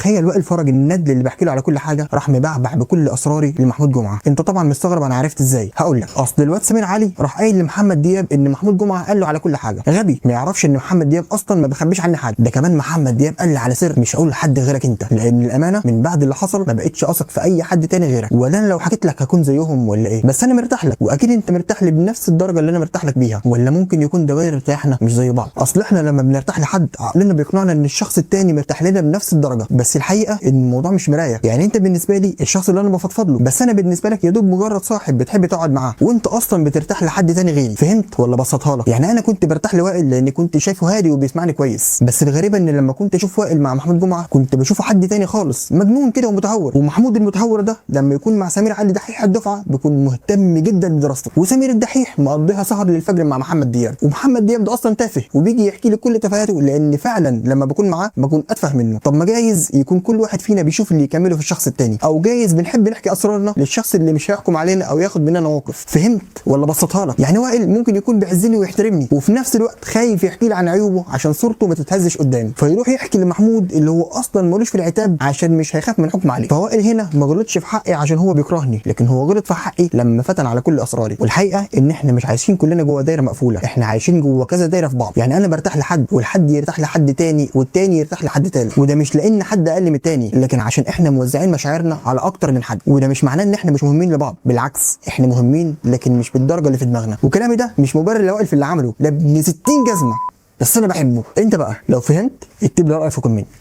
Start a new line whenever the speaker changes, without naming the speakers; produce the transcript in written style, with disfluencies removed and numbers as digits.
تخيل وائل فرج الندل اللي بحكي له على كل حاجة راح مبعبع بكل اسراري لمحمود جمعه. انت طبعا مستغرب انا عرفت ازاي. هقول لك، اصل الواد سمير علي راح قايل لمحمد دياب ان محمود جمعه قال له على كل حاجة. غبي ما يعرفش ان محمد دياب اصلا ما بيخبيش عني حاجة. ده كمان محمد دياب قال لي على سر مش هقول لحد غيرك انت، لان الامانة من بعد اللي حصل ما بقتش اثق في اي حد تاني غيرك، ولا انا لو حكيت لك هكون زيهم ولا ايه؟ بس انا مرتاح لك، واكيد انت مرتاح لي بنفس الدرجة اللي انا مرتاح لك بيها، ولا ممكن يكون دوائر ارتياحنا مش زي بعض؟ اصل احنا لما بنرتاح لحد عقلنا بيقنعنا ان الشخص التاني مرتاح لنا بنفس الدرجة، بس الحقيقة ان الموضوع مش مراية. يعني انت بالنسبة لي الشخص اللي انا بفضفض له، بس انا بالنسبة لك يا دوب مجرد صاحب بتحب تقعد معاه، وانت اصلا بترتاح لحد تاني غيري. فهمت ولا بسطها لك؟ يعني انا كنت برتاح لوائل لان كنت شايفه هادي وبيسمعني كويس، بس الغريبة ان لما كنت اشوف وائل مع محمود جمعه كنت بشوفه حد تاني خالص، مجنون كده ومتهور. ومحمود المتهور ده لما يكون مع سمير علي دحيح الدفعة بيكون مهتم جدا بدراسته، وسمير الدحيح مقضيها سهر للفجر مع محمد دياب، ومحمد دياب ده اصلا تافه وبيجي يحكي لي كل تفاهاته، لان فعلا لما بكون معاه بكون اتفه منه. طب ما جايز يكون كل واحد فينا بيشوف اللي يكمله في الشخص التاني، او جايز بنحب نحكي اسرارنا للشخص اللي مش هيحكم علينا او ياخد مننا موقف. فهمت ولا بسطها لك؟ يعني وائل ممكن يكون بيعزني ويحترمني، وفي نفس الوقت خايف يحكي لي عن عيوبه عشان صورته ما تتهزش قدامي، فيروح يحكي لمحمود اللي هو اصلا ملوش في العتاب عشان مش هيخاف من حكم عليه. فوائل هنا ما غلطش في حقي عشان هو بيكرهني، لكن هو غلط في حقي لما فتن على كل اسراري. والحقيقة ان احنا مش عايشين كلنا جوه دايرة مقفولة، احنا عايشين جوه كذا دايرة في بعض. يعني انا برتاح لحد، والحد يرتاح لحد تاني، والتاني يرتاح لحد تالت، وده مش لان حد اقل من التاني، لكن عشان احنا موزعين مشاعرنا على اكتر من حد. وده مش معناه ان احنا مش مهمين لبعض، بالعكس احنا مهمين، لكن مش بالدرجة اللي في دماغنا. وكلامي ده مش مبرر لوائل في اللي عمله، لا ابن 60 جزمه، بس انا بحبه. انت بقى لو فهمت اكتب لي رايك في comment.